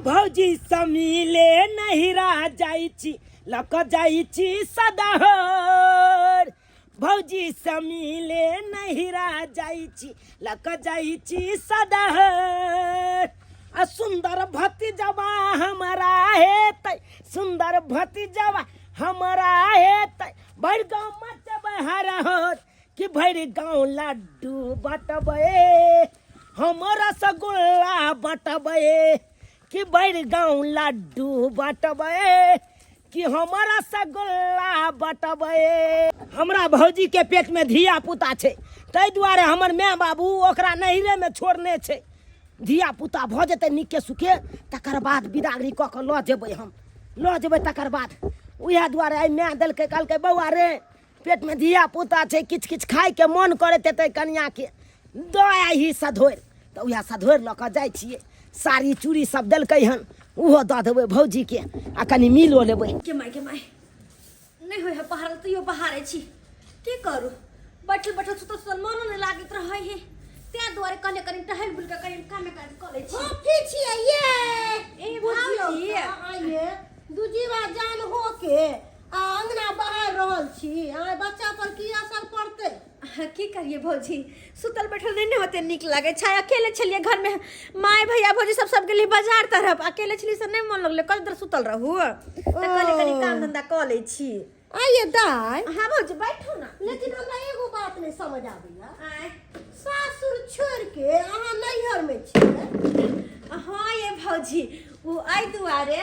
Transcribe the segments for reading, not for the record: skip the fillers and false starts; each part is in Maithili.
भौजी समीले नहिरा जाइ छी लऽ कऽ जाइ छी सदहर। भौजी समीले नहिरा जाइ छी लऽ कऽ जाइ छी सदहर। आ सुन्दर भतीजवा हमरा हेतै, सुन्दर भतीजवा हमरा हेतै, भरि गाँव मचबै हरहर। कि भरि गाँव लड्डू बटबै, हम रसगुल्ला बटबै। कि भरि गाँव लड्डू बटबै, कि हम रसगुल्ला बटबै। हमरा भौजी के पेट में धिया पुता छै, ताहि दुआरे हमर माय बाबू ओकरा नैहरे में छोड़ने छै। धिया पुता भऽ जेतै नीके सुखे, तकर बाद बिदागरी कऽ कऽ लऽ जेबै, हम लऽ जेबै तकर बाद। उएह दुआरे आइ माय देलकै, कहलकै बौआ रे, पेट में धिया पुता छै, किछु किछु खायके मन करैत हेतै कनियाके, दऽ आही सधोरि। तऽ उएह सधोरि लऽ कऽ जाइ छियै। साड़ी चूड़ी सब देलकै हन, ओहो दऽ देबै भौजीके आ कनि मिलो लेबै। के माय, के माय, नहि होइ है पहाड़, तैयो पहाड़े छी, की करू? बैठल बैठल सुतल सुतल मनो नहि लागैत रहै है, तें दुआरे कहलियै कनि टहल बुलि कऽ कनि कामे काज कऽ लै छी। हम की छियै ये? ए बुझियौ भौजी, तऽ आइये दुजीवा जान हो के आ अंगना बहार रहल छी, आ बच्चा पर की असर पड़तै? की करिए भौजी, सुतल बैठल नहीं ने होते नीक लगे छै। अकेले छलिए घर में, माय भैया भौजी सब सब गेली बाजार तरफ, अकेले छलिए से नहीं मन लगले, कल देर सुतल रहू, तऽ कहलिए कनि काम धंधा कऽ लै छी। आइये दाय। हाँ भौजी, बैठू ना। लेकिन हमरा एगो बात नहीं समझ आबैया। आय। सासुर छोड़ के अहाँ नैहर में छियै? हाँ ये भौजी, ओ एहि दुआरे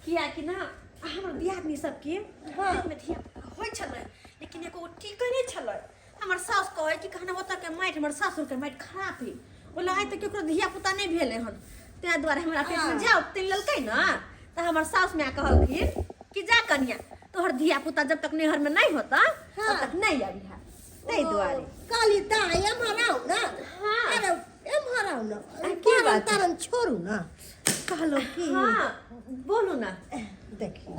कियाकि ना हमर दियादनी सबके पेटमे धिया पुता होइ छलै, लेकिन एको टिकै नहि छलै। हमर साउस कहै कि कहना ओतऽ के माटि, हमर सासुरके माटि खराब है, बोले आइ तक केकरो धिया पुता नहि भेलै हन, ताहि दुआरे हमरा पेटमे जा उपटि लेलकै ने। तऽ हमर साउस माय कहलखिन कि जा कनिया, तोहर धिया पुता जब तक नैहरमे नहि होता तब तक नहि अबिहा, ताहि दुआरे। कहली दाइ एम्हर आउ ने। हाँ। अरे एम्हर आउ ने। आ, की बात? तारन छोड़ू ने। कहलो की? हाँ बोलू ना। देखी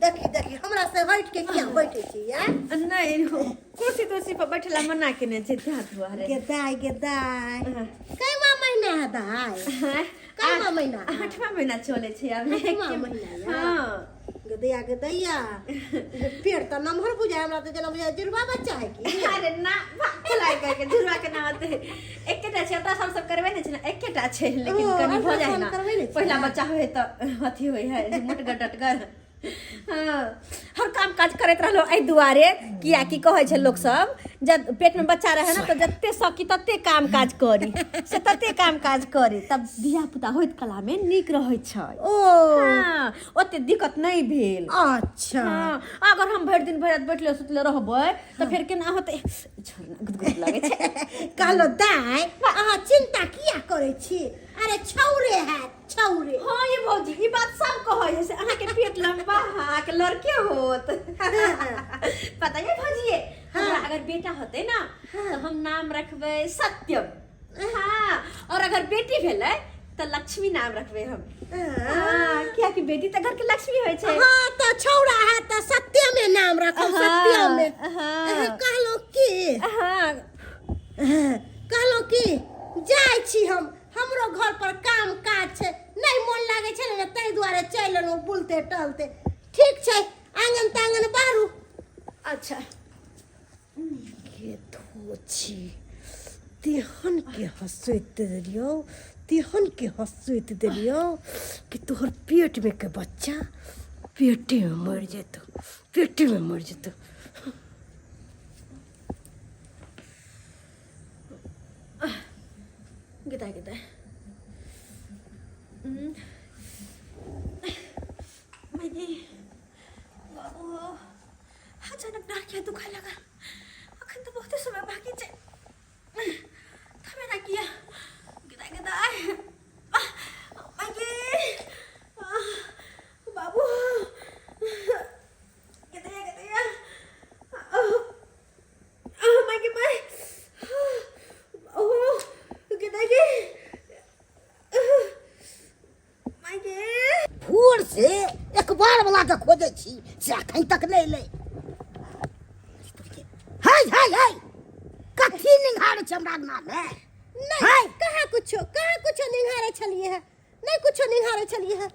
देखी देखी, हमरा से हट के किया बैठे छी यार? नहीं, कुर्सी तुर्सी पर बैठला मना केने छै ताहि दुआरे। गे दाइ, गे दाइ। हाँ। कैमा महीना है दाइ? हाँ। कैमा महीना? आठवां महीना चले छै अब। आठवां महीना या? हाँ। गदैया गदैया, पेट तऽ नमहर बुझाय हमरा, तऽ जेना बुझाय जुड़वा बच्चा है की। अरे ना, भलाई करके जुड़वा के नाम होते एकेटा छै, अल्ट्रासाउंड सब करबे नहि छै ने, एकेटा छै, लेकिन ओ, कनि भऽ जाइ अल्ट्रासाउंड ना करबे नहि छै। पहिला बच्चा होइ तऽ अथी होइ है मोटगर डटगर। हाँ, हर काम काज करैत रहलो एहि दुआरे कियाकि कहै छै लोक सब जब पेट में बच्चा रहे ना तऽ जते सकी तते काम काज करी, से तते काम काज करी, तब धिया पुता होइत कला में नीक रहै छै। ओ। हाँ, ओते दिक्कत नहि भेल। अच्छा। हाँ, अगर हम भरि दिन भरि राति बैठले सुतले रहबै तऽ फेर केना होतै? छोड़ ना, गुदगुद लगै छै। कहलो दाइ, अहाँ चिंता किया करै छी? अरे छौरे हैत, छौरे। हाँ ये भौजी, ई बात सब कहै है से अहाँके पेट लंबा है, अहाँके लड़के होत। पता है भौजी, हमरा अगर बेटा होतै ना तऽ हम नाम रखबै सत्यम। हाँ, और अगर बेटी भेलै तऽ लक्ष्मी नाम रखबै हम। हाँ, कियाकि बेटी तऽ घर के लक्ष्मी होइ छै। हाँ तऽ छौड़ा है तऽ सत्यमे नाम रखब। हाँ, सत्यमे। हाँ। अहाँ कहलहुँ की? हाँ। कहलहुँ की, जाइ छी हम, हमरो घर पर काम काज छै, नहि मोन लागै छै ने ताहि दुआरे चलि एलहुँ बुलते टहलते। ठीक छै, आंगन तांगन बारू। अच्छा। के धोछी तेहन के हंसैत देलियौ, तेहन के हंसैत देलियौ कि तोहर पेट में के बच्चा पेटे में मरि जेतौ, पेटे में मरि जेतौ। गिदा गिदा मैगी बाबू, अचानक डाँर किया दुखाय लागल? अखन तऽ बहुते समय बाकी छै, थमे ना किया गिदा गिदा मैगी बाबू, गिदा गिदा माइके my, ओ गिदा गे माइके। भोर से एक बार वाला के खोजै छी से अखन तक नहि एलै। हाय हाय हाय, कथी निंघारै छै हमरा अंगना मे? नहीं। हाय। कहाँ कुछो, कहाँ कुछो निंघारे छलिए है। नहि कुछो निहारै छलियै हँ।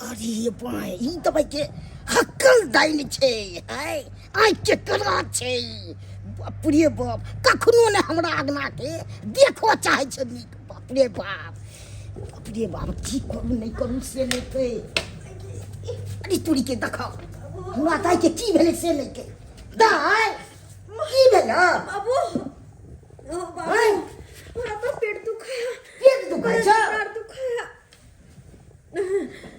अरे बाय, ई दवाई के हक्कल दाइन छै है, आँखि के कड़ा छै। बाप रे बाप, कखनो ने हमरा अगना के देखो चाहे छै नीक। बाप रे बाप, बाप रे बाप, की करू नहि करू से नहि कह। अरे तोरी के देखो, हमरा दाइ के की भेलै से नहि कह। दाइ की भेल? बाबू, ओ बाबू, हमरा तऽ पेट दुखाया। पेट दुखाइ छै? पेट दुखाया।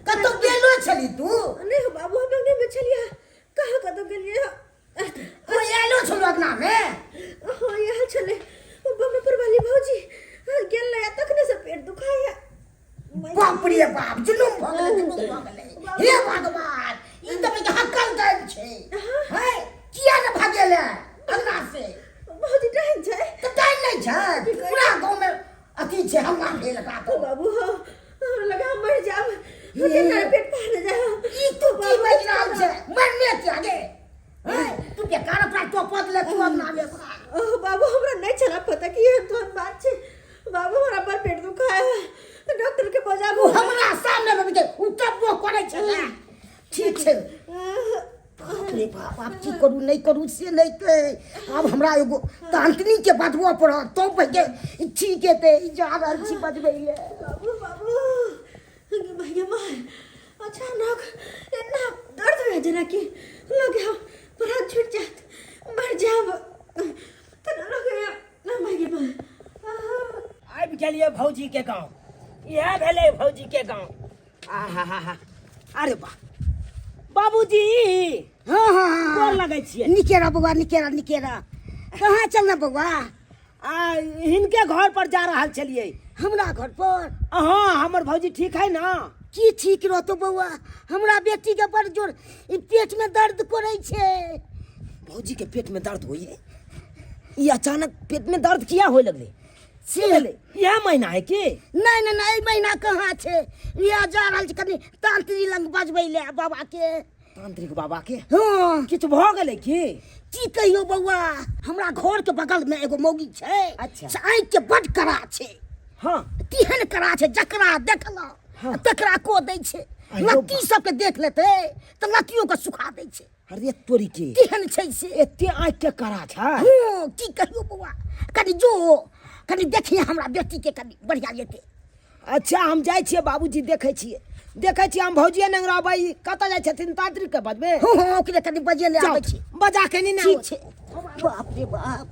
कतौ गेलो छली तू? नहि हो बाबू, हम अंगने में छलियै, कहाँ कतौ गेलियै। कोई आयलो छलो अंगना में? हाँ, यहाँ छलै बमनपुर वाली भौजी, गेल रहे तखने से पेट दुखाया। बाप रे बाप, जुलुम भऽ गेलै, जुलुम भऽ गेलै। हे भगवान, ई तऽ बड़ी हक्कल दालि छै है। किया ने भगेले अंगना से? भौजी डहन छै। तऽ दालि नहि छै, पूरा गाँव में अथी छै, हल्ला भेल रात। ओ बाबू हो, हमरा लगा हम मर जाब, हम पेट फाड़ जाए। ई तू की बाजि रहल छै? मरने किया गे? हैं, तू बेकार अपना टोपत ले तू अंगना में ओकरा। ओह बाबू, हमरा नहीं छला पता कि एहन तोहन बात छै। बाबू, हमरा बड़ पेट दुखाय है, डॉक्टर के बजाबू। ओ हमरा सामने में के उ टप्पो करै छै ने। ठीक छै। बाप रे बाप, आब की करू नहि करू से नहि के। आब हमरा एगो तांत्रिक के बजबऽ पड़त तब भैया ठीक हेतै। ई जा रहल छी बजबै ले। बाबू, बाबू, भैया माय, अचानक इतना दर्द हुआ जेना कि लगे हम प्राण छूट जात, मर जाब तो लगे ना। भैया माय, आबि गेलियै भौजी के गाँव, इएह भेलै भौजी के गाँव। आहा हा हा, अरे वाह बाबूजी। हाँ हाँ हाँ, गोर लगै छियै। निके रह बौआ, निके रह, निके रह। कहाँ चलना बौआ? आ हिनके घर पर जा रहल छलियै। हमरा घर पर? हाँ, हमर भौजी ठीक है ना? की ठीक रहतो बौआ, हमरा बेटी के बड़ जोर ई पेट में दर्द करै छै। भौजी के पेट में दर्द होइए? ई अचानक पेट में दर्द किया होए लगलै से भेलै? इएह महीना है की? नहीं नहीं नहीं, एहि महीना कहाँ छै। इएह जा रहल छै कनि तांत्रिक लग बजबै ले बाबा के। तांत्रिक बाबा के? हाँ। किछु भऽ गेलै की? की कहियो बौआ, हमरा घर के बगल में एगो मौगी छै। अच्छा। से आँखि के बड कड़ा छै। तेहन कड़ा छै, जकरा देखलक तकरा को दै छै। अयो। लत्ती सबके देख लेतै तऽ लत्तियो के सुखा दै छै। अरे तोरी के, तेहन छै से। एते आँखि के कड़ा छै? हूँ, की कहियो बौआ, कनि जो, कनि देखिए हमरा बेटी के, कनि बढ़िया जेतै। अच्छा, हम जाइ छियै बाबूजी, देखै छियै, देखै छियै हम। भौजिए नंग रहबै, ई कतऽ जाइ छथिन तांत्रिक के बजबै? हूँ हूँ, ओकरे कनि बजे ले आबै छी। बजा के नहीं। ठीक छै। बाप रे बाप,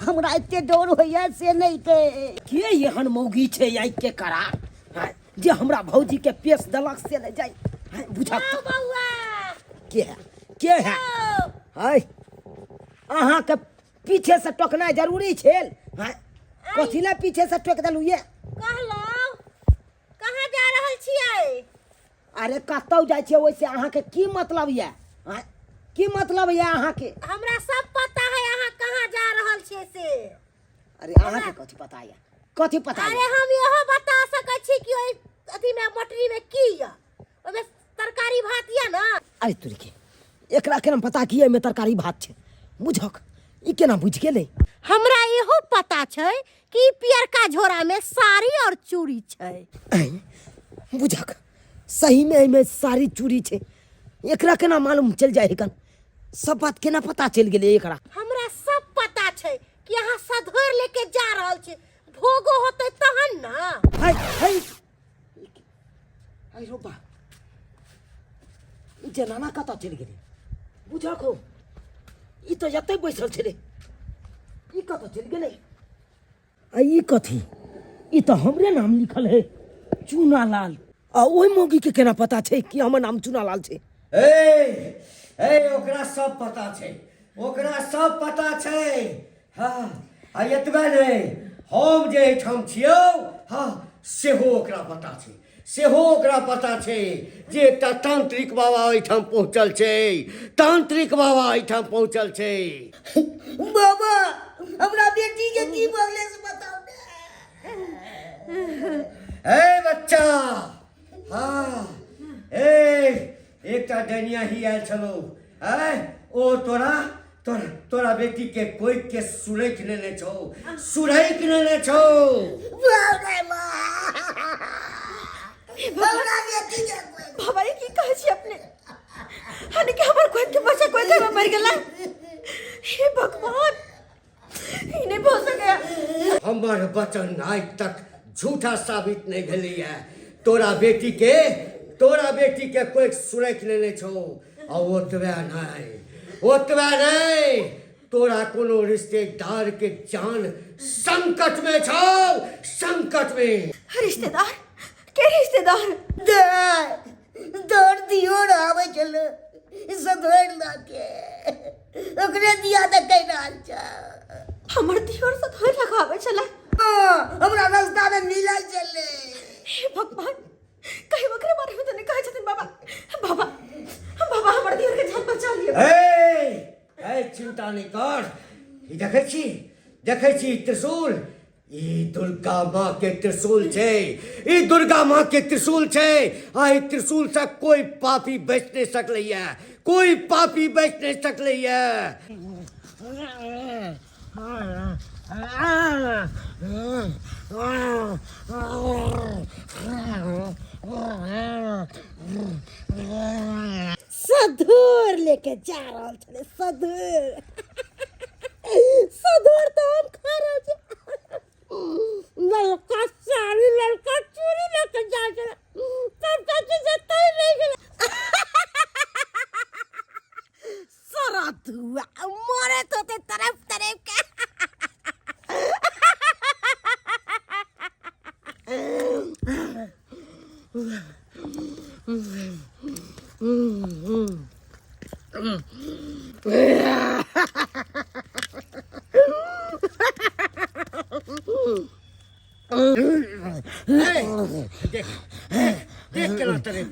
हमरा एते डर होइया से नहि के। के एहन मौगी छै आँखि के कड़ा हाँ, जे हमरा भौजी के पेश देलक से नहि जाइ हाँ, बुझक आओ बौआ। के है, के है? है अहाँके पीछे से टोकनाइ जरूरी छेल? हाँ, कथी लए पीछे से टोक देलहुँ ये? कहलहुँ कहाँ जा रहल छियै? अरे कतौ जाइ छियै ओहिसे अहाँके की मतलब यऽ? हाँ, की मतलब यऽ अहाँके? हमरा सब पता है अहाँ कहाँ जा रहल छियै से। अरे अहाँके कथी पता यऽ, कथी पता अरे यऽ? हम इहो बता सकै छी कि ओहि अथी में मटरी में की यऽ, ओहिमे तरकारी भात यऽ ना। अरे तुरी के, एकरा केना पता कि एहिमे तरकारी भात छै? बुझक ई केना बुझि गेलै? हमरा इहो पता छै कि ई पियरका झोरा में साड़ी और चूड़ी छै। ऐं, बुझक सही में एहिमे साड़ी चूड़ी छै? एकरा केना मालूम चलि जाइ हकन? सब बात केना पता चलि गेलै एकरा? हमरा सब पता छै कि अहाँ सधोर लेके जा रहल छी, भोगो होतै तहन ना। है है, है रो बा, ई जनाना कतऽ चलि गेलै? बुझक हो, ई तऽ एतै बैसल छलै, ई कतऽ चलि गेलै? आ ई कथी? ई तऽ हमरे नाम लिखल है, चूनालाल। आ ओहि मौगी के केना पता छै कि हमर नाम चूनालाल छै? ए ए, ओकरा सब पता छै, ओकरा सब पता छै। हाँ, आ एतबे नहि, हम जे एहिठाम छियौ, हाँ, सेहो ओकरा पता छै, सेहो ओकरा पता छै जे एकटा तांत्रिक बाबा एहिठाम पहुँचल छै, तांत्रिक बाबा एहिठाम पहुँचल छै। बाबा, हमरा बेटी के की भऽ गेलै से बताउ ने। ए बच्चा, हाँ, ए एकटा डनिया ही आयल छलो, आय ओ तोरा तोरा तोरा बेटी के कोई के सुरैक लेने छौ, सुरैक लेने छौ। बाप रे बाप। हमरा बेटी के कोइ बाबा ई की कहै छी अपने हानि के हमर कोई के बच्चा कोई के मर गेला हे भगवान ई नहीं भऽ सकैया हमर वचन आइ तक झूठा साबित नहि भेलैए तोरा बेटी के तोरा बेटी के कोई सुरैख लेने छौ आ ओतबे नहि ओतबे नहि तोरा कोनो रिश्तेदार के जान संकट में छौ संकट में रिश्तेदार के रिश्तेदार दौड़ दियो र आबै छल सधोरि लऽ के ओकरे दिया तऽ कहि रहल छ हमर दियोर से धोइ लगाबै छलै हँ, हमरा रास्तामे मिलल छलै हे भगवान कहीं ओकरे बारे में तऽ नहि कहै छथिन बाबा बाबा बाबा हमर दियोर के जान बचा लिअ ए ए चिंता नहि कर ई देखै छी देखै छी ई त्रिशूल ई दुर्गा माँ के त्रिशूल छै ई दुर्गा माँ के त्रिशूल छै आ ई त्रिशूल से कोई पापी बचि नहि सकलैया कोई पापी बचि नहि सकलैया सधूर लेके जा रहल छलै सधूर सधूर तऽ हम खा रहल छी ललका साड़ी ललका चूड़ी लेके जा छलै सबटा चीज एतै रहि गेलै सारा धुआ मरैत होतै तरफ तरफ के देख देख केना तरे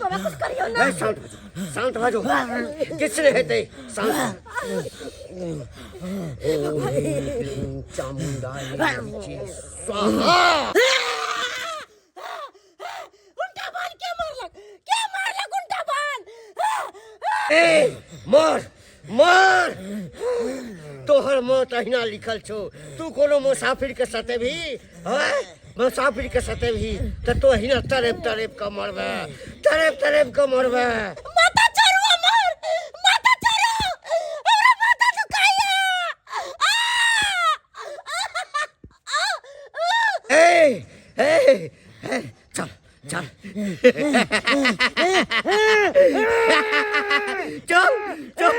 बाबा कुछ करियौ ना ए, शांत भऽ जाओ शांत भऽ जाओ किछु नहि हेतै शांत ओम ह्रीं चामुण्डा स्वाहा उल्टा बाण के मारलक के मारलक उल्टा बाण ए मर मर तोहर मौत अहिना लिखल छौ तू कोनो मुसाफिर के सतेबही हँ मुसाफिर के सतेबही तऽ तू अहिना तड़ेप तड़ेप कऽ मरबे तड़ेप तड़ेप कऽ मरबे माथा छोड़ू हमर माथा छोड़ू हमरा माथा दुखाइया ए ए ए चल चल चल चल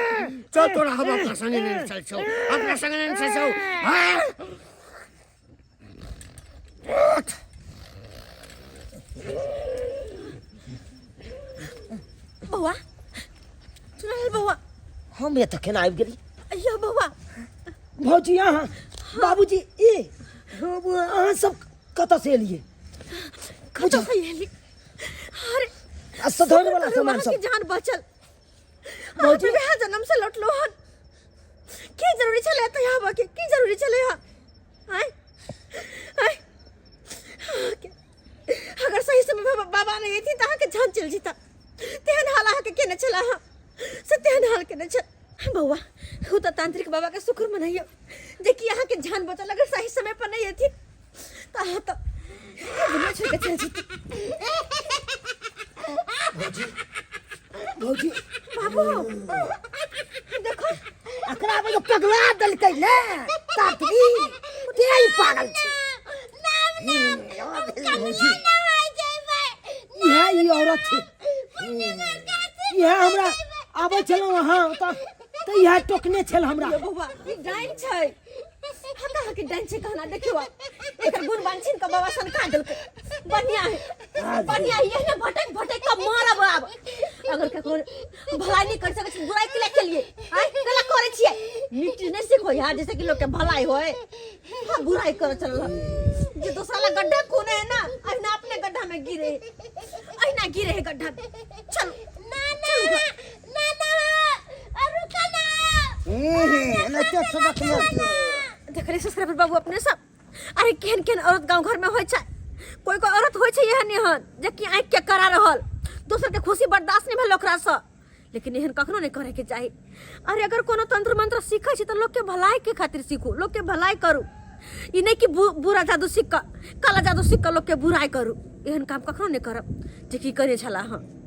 चल तोरा हम अपना संगे नहीं चल छौ अपना संगे नहीं चल छौ हाँ? उठ बौआ सुनल बौआ हम एतऽ केना आबि गेली अय्या बौआ भौजी अहाँ बाबूजी ई अहाँ सब कतऽ से एलियै कतऽ से एली अरे आ सधौर वाला सामान अहाँके सब जान बचल भौजी अहाँ वएह जन्म से लौटलो हन की जरूरी छलै एतऽ आबऽ के की जरूरी छलै हँ आँय आँय अहाँके अगर सही समय पर बाबा नहि अयथिन तऽ अहाँके जान चलि जेता तेहन हाल अहाँके केने छलै अहाँ से तेहन हाल केने छल बौआ ओ तऽ तांत्रिक बाबा के शुक्र मनैयौ जे कि अहाँके जान बचल अगर सही समय पर नहि अयथिन तऽ अहाँ तऽ दुनिया छोड़ि कऽ चलि जेती भौजी बाबू देखो एकरा आबै पगला देलकै ने तात्री ते ही पागल छै भौजी इएह ई औरत छै इएह हमरा आबै छलहुँ अहाँ ओतऽ तऽ इएह टोकने छल हमरा यो बौआ ई डाइन छै हका हकी डाइन छै कहना देखियो एकर गुण बांछिन के बाबा सनका देलकै बढ़िया है बढ़िया है यही ना भटक भटक के मारब आब अगर ककरो भलाई नहीं कर सकै छी बुराई के लिए के लिए आय कला करे छियै नीक चीज नहीं सीखो यार जैसे कि लोग के भलाई होए हाँ बुराई करे चलल जे दोसरा ला गड्ढा खोने है ना अहिना अपने गड्ढा में गिरे अहिना गिरे है गड्ढा में चलो ना ना ना ना रुका ना एनाहिते सबक लेत देख रहे ससुर बाबू अपने सब अरे केहन केहन औरत गांव घर में होइ छै कोई कोई औरत होइ छै एहन एहन जे कि आँखि के करा रहल दोसर के खुशी बर्दाश्त नहीं भेल ओकरा से लेकिन एहन कखनो नहीं करे के चाही अरे अगर कोनो तंत्र मंत्र सीखै छी तऽ लोकके भलाइके खातिर सीखू, लोकके भलाई करू। ई नहि कि बुरा जादू सीख कऽ, काला जादू सीख कऽ लोकके बुराइ करू। एहन काम कखनो नहि करब जे की करै छलाह हँ।